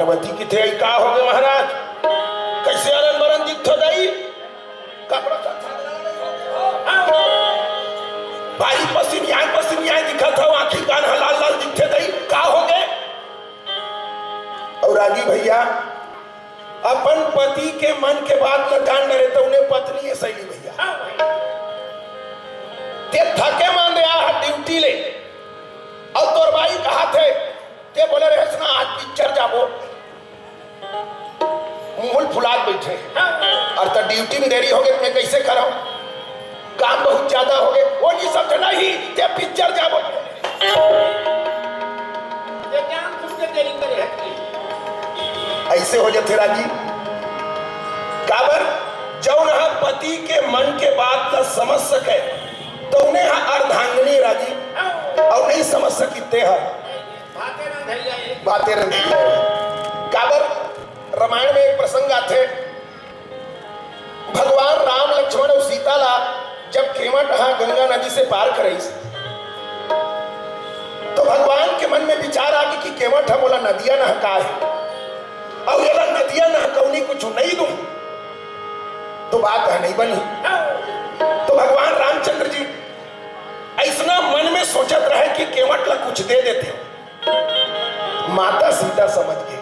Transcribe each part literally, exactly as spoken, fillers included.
पार्वती किथे आई, का होगे महाराज? कइसे अरन बरन दिखथो दाई? कपड़ा भारी पसिनियाय पसिनियाय दिखत हव, आँखी कान ह लाल लाल दिखथे दाई, का होगे? अउ रागी भइया, अपन पति के मन के बात ल जान डरे त उन्हें पत्नी हे सैली भइया। ते थके मांदे आ ड्यूटी ले, अउ तोर बाई कहाथे, ते बोले रहेस ना, आज पिक्चर जाबो, मुंह फुलात बइठे। अउ त ड्यूटी में देरी होगे, त मैं कइसे करंव? काम बहुत ज्यादा होगे, ओ नहीं समझना ही, ते पिक्चर जाबो। ये काम सुन के देरी करे हटकी। अइसे हो जाथे रागी। काबर? जउन ह पति के मन के बात ल समझ सके, तउने ह अर्धांगिनी रागी, अउ नहीं समझ सकी ते ह। बातें न धइया ए। बातें न धइया ए। काबर? रामायण में एक प्रसंग आथे, भगवान राम, लक्ष्मण अउ सीता ला जब केवट ह गंगा नदी से पार करइस, तो भगवान के मन में विचार आगे कि केवट ह मोला नदिया नहकाय हे, अउ एला नदिया नहकउनी कुछु नइ दूं, तो बात ह नइ बनही। तो भगवान रामचंद्र जी अइसना मन में सोचत रहे कि केवट ला कुछ दे देते। माता सीता समझ गे।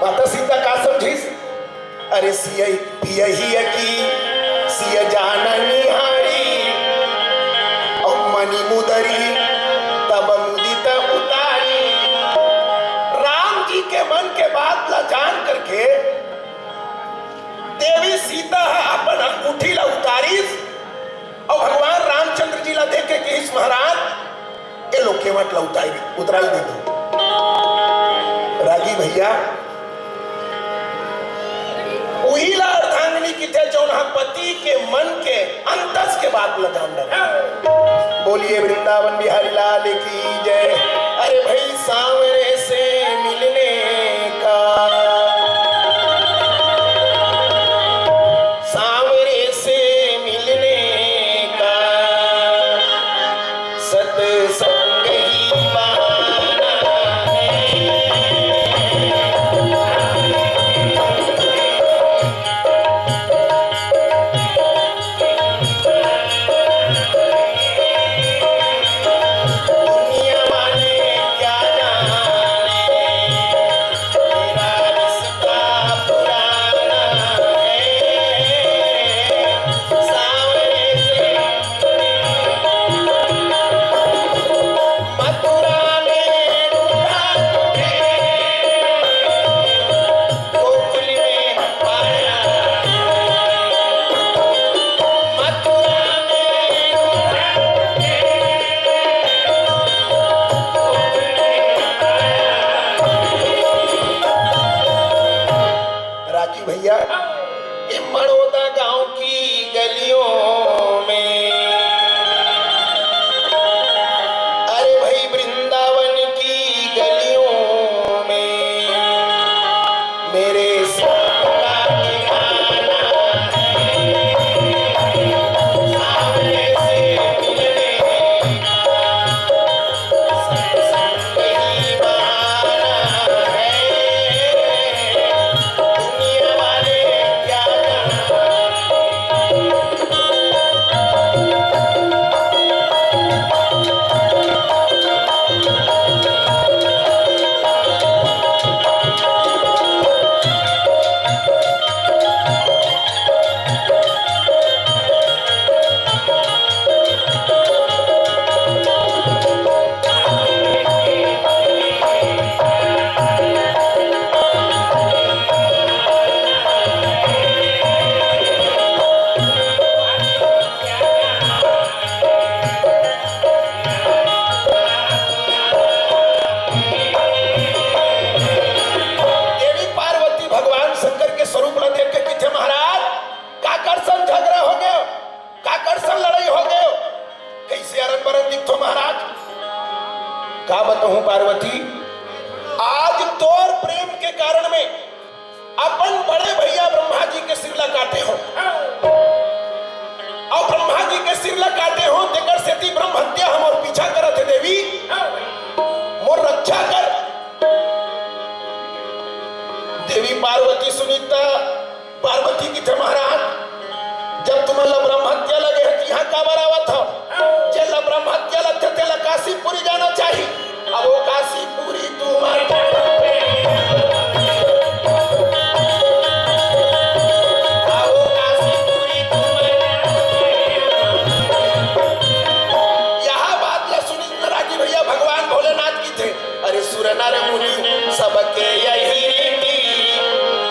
माता सीता का समझिस? अरे सिय पियहिया की सिय जान निहारी, अउ मनि मुदरी तब मुदित उतारी। राम जी के मन के बात ला जान करके देवी सीता ह अपन अंगूठी ला उतारिस, अउ भगवान रामचंद्र जी ला देख के कहिस, महाराज, ए लो केवट ला उतारी, उतराई दे दो। रागी भइया, उही ला अर्धांगिनी किथे, जउन ह पति के मन के अंतस के बात ला जान डरे। बोलिए वृंदावन बिहारी लाल की जय। अरे भाई, सांवरे से मिलने का, सांवरे से मिलने का सत्संग ही बहाना है। दुनिया वाले क्या जाने, तेरा रिश्ता पुराना है। सांवरे से मथुरा में ढूंढा तुझे, गोकुल में पाया। मथुरा में ढूंढा तुझे, गोकुल में पाया। रागी भइया, ये मड़ौदा गांव की गलियों में, अरे भाई, वृंदावन की गलियों में मेरे श्याम का ठिकाना है। सांवरे से मिलने का सत्संग ही बहाना है। दुनिया वाले क्या जाने। देवी पार्वती भगवान शंकर के स्वरूप ला देख के किथे, महाराज, काकर संग झगड़ा हो गयो, काकर संग लड़ाई हो गयो, कइसे अरन बरन दिखथो महाराज? का बताऊं पार्वती, आज तोर प्रेम के कारण में अपन बड़े भइया ब्रह्मा जी के सिर ला काटे हों, अउ ब्रह्मा जी के सिर ला काटे हों, तेकर सेती ब्रह्म हत्या ह मोर पीछा करत हे देवी, मोर रक्षा कर। पार्वती सुनीता, पार्वती किथे महाराज, जब तुमन ला ब्रह्म हत्या लगे हे, त इहाँ काबर आवत हव? जेन ला ब्रह्म हत्या लगथे, तेला काशीपुरी जाना चाही। अब वो काशीपुरी तुम्हार, अब वो काशीपुरी तुम्हार। यहाँ बात ला सुनिस न रागी भैया, भगवान भोलेनाथ किथे, अरे सुर नर मुनि सबके यही रीति,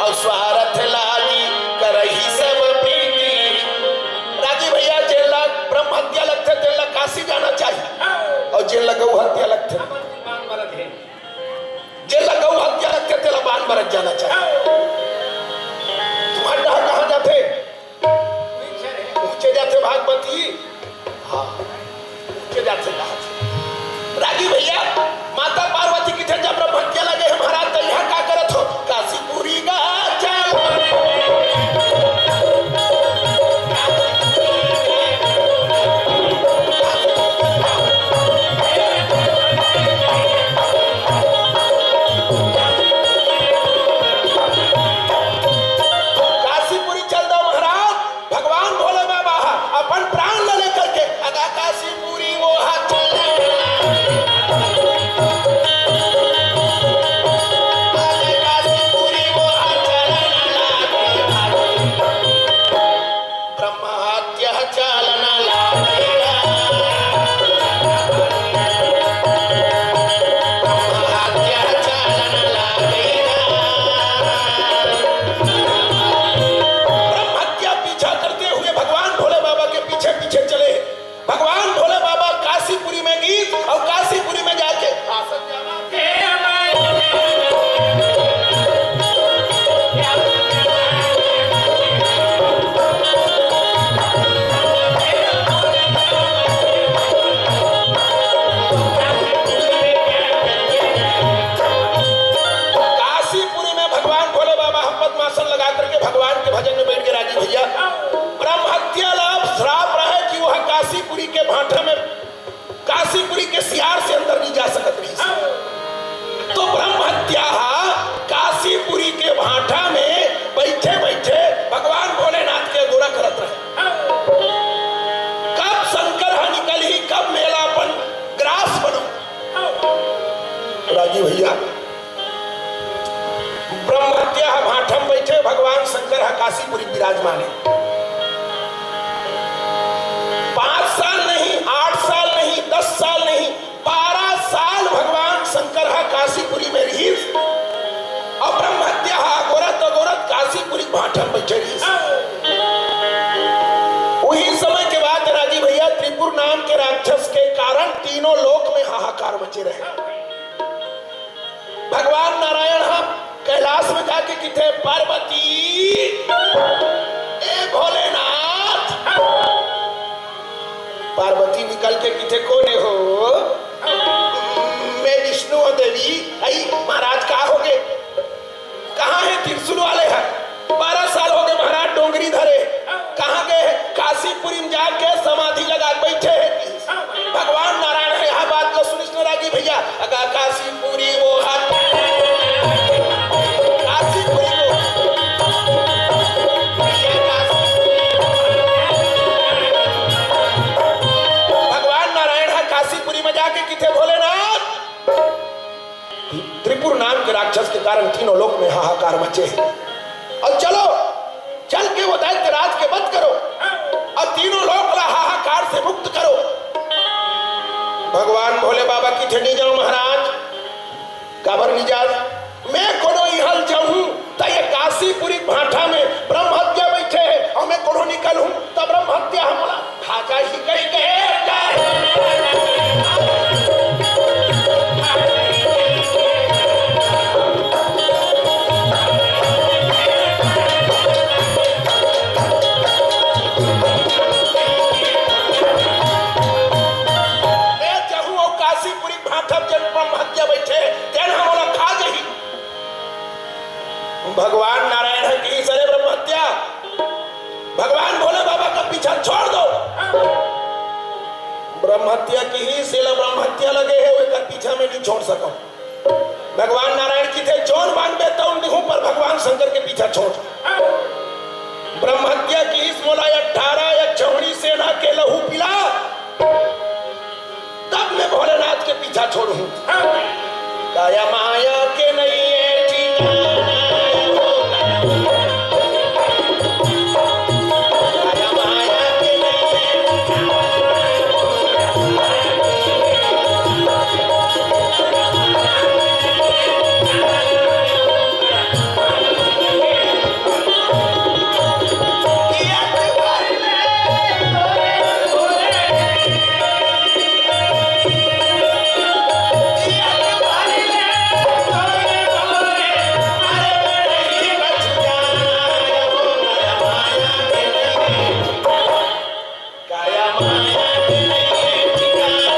और स्वार्थ लागी करही सब प्रीति। रागी भैया, जेन ला ब्रह्म हत्या लगथे, तेन ला काशी जाना चाही, और जेन ला गौ हत्या लगथे, जेन ला गौ हत्या लगथे, तेला बान बरत जाना चाही। तुम्हार डहा कहाँ जाथे? ऊंचे जाथे भागवती। हाँ, ऊंचे जाथे कहा थे। रागी भैया, माता पार्वती किथे, जब ब्रह्म हत्या लगे हे महाराज, त इहाँ का करत हो? काशीपुरी गा चल। काशीपुरी चल दो महाराज, भगवान भोले बाबा ह अपन प्राण ल लेकर के अगा काशीपुरी वो हा चल। अगा काशीपुरी वो हा चल। ब्रह्म हत्या चालन लागेगा। ब्रह्म हत्या चालन लागेगा। ब्रह्म हत्या पीछा करते हुए भगवान भोले बाबा के पीछे पीछे चले। भगवान भोले बाबा काशीपुरी में गीस और काशीपुरी में जाके काशीपुरी में भगवान भोले बाबा हम पद्मासन लगा करके भगवान के भजन में बैठ के रागी भैया। ब्रह्म हत्या ला श्राप रहे कि वह काशीपुरी के भाठा में, काशीपुरी के सियार से अंदर नहीं जा सकत रही। तो ब्रह्म हत्या हा काशीपुरी के भाठा में बैठे बैठे भगवान भोलेनाथ के अगोरा करत रहे। कब शंकर हा निकलही, कब मैं ला अपन ग्रास बनों। रागी भैया, ब्रह्म हत्या ह भाठा म बैठे, भगवान शंकर ह काशीपुरी विराजमान हे। पाँच साल नहीं, आठ साल नहीं, दस साल नहीं, बारह साल भगवान शंकर ह काशीपुरी में रहिस। अउ ब्रह्म हत्या ह अगोरत अगोरत काशीपुरी भाठा म बैठे रहिस। उही समय के बात रागी भैया, त्रिपुर नाम के राक्षस के कारण तीनों लोक में हाहाकार मचे रहे। भगवान नारायण ह कैलाश में जाके किथे, "पार्वती, ए भोलेनाथ।" पार्वती निकल के किथे, "कोन ए हो?" "मैं विष्णु हो देवी।" "अई महाराज, का होगे? कहाँ हे त्रिशूल वाले ह?" "बारह साल होगे महाराज, डोंगरी धरे।" "कहाँ गे हे?" "काशीपुरी में जाके समाधि लगा के बैठे हे।" भगवान नारायण ह इहाँ बात ल सुनिस न रागी भैया, अगा काशीपुरी वो हाथ, काशीपुरी वो। भगवान नारायण ह काशीपुरी में जाके किथे, "भोलेनाथ, त्रिपुर नाम के राक्षस के कारण तीनों लोक में हाहाकार मचे हे। अउ चलो, चल के वो दैत्यराज के वध करो अउ तीनों लोक ला हाहाकार से मुक्त करो।" भगवान भोले बाबा किथे, "नी जांव महाराज।" "काबर नी जांव?" "मैं कोनो इहाँ ले जाहूँ त ये काशीपुरी भाठा में ब्रह्म हत्या बैठे हे अउ मैं कोनो निकलहूँ त ब्रह्म हत्या हमला खा जाही कहिके।" "मैं जाहूँ अउ काशीपुरी भाठा म जेन ब्रह्म हत्या बैठे हे, तेन ह मोला खा जाही।" भगवान नारायण ह किहिस, "अरे ब्रह्म हत्या, भगवान भोले बाबा का पीछा छोड़ दो।" ब्रह्म हत्या किहिस, "एला ब्रह्म हत्या लगे हे, एकर पीछा में नहीं छोड़ सकंव।" भगवान नारायण किथे, "जोन मांगबे तउन दिहूं, पर भगवान शंकर के पीछा छोड़। ब्रह्महत्या किहिस मोला अठारह अक्षौहिणी सेना के लहू पिला, तब मैं भोलेनाथ के पीछा छोड़हूं। काया माया के नहीं है ठिकाना। काया माया के नहीं है ठिकाना।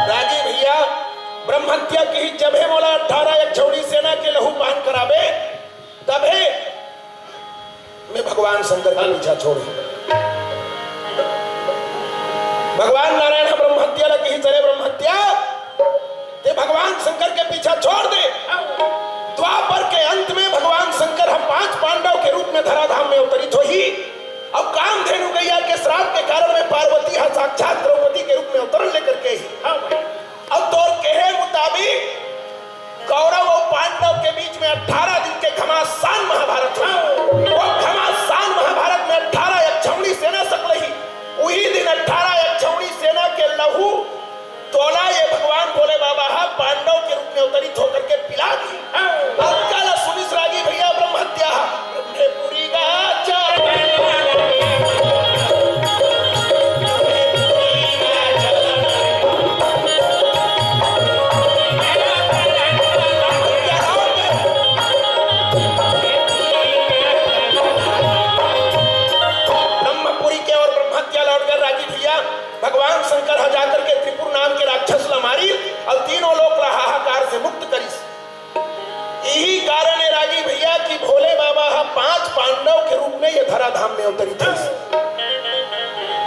रागी भैया, ब्रह्महत्या किहिस जभे मोला अठारह अक्षौहिणी सेना के लहू पान कराबे, तभे मैं भगवान शंकर के पीछा छोड़हूं। भगवान नारायण ह ब्रह्महत्या ला किहिस, अरे ब्रह्महत्या, ते भगवान शंकर के पीछा छोड़ दे। द्वापर के अंत में भगवान शंकर ह पांच पांडव के रूप में धराधाम में अवतरित होही। अब कामधेनु गैया के श्राप के कारण में पार्वती ह साक्षात द्रौपदी के रूप में अवतरण लेकर के ही। अब तोर कहे मुताबिक कौरव अउ पांडव के बीच में अठारह दिन के घमासान महाभारत होही। वो घमासान महाभारत में अठारह अक्षौहिणी सेना सकलही। उही दिन अठारह अक्षौहिणी सेना के लहू तोला ये भगवान भोले बाबा ह पांडव के रूप में अवतरित होकर के पिला दी। अतका ला सुनिस रागी भैया ब्रह्महत्या ह। ब्रह्मपुरी के ओर ब्रह्महत्या लौट कर रागी भैया भगवान शंकर ह जाकर के त्रिपुर नाम के राक्षस ला मारिस अउ तीनों लोक ला हाहाकार से मुक्त करिस। यही कारण है रागी भैया कि भोले बाबा ह पांच पांडव के रूप में ये धराधाम में अवतरित होइस।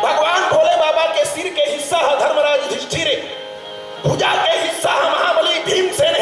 भगवान भोले बाबा के सिर के हिस्सा ह धर्मराज युधिष्ठिर, भुजा के हिस्सा ह महाबली भीमसेन,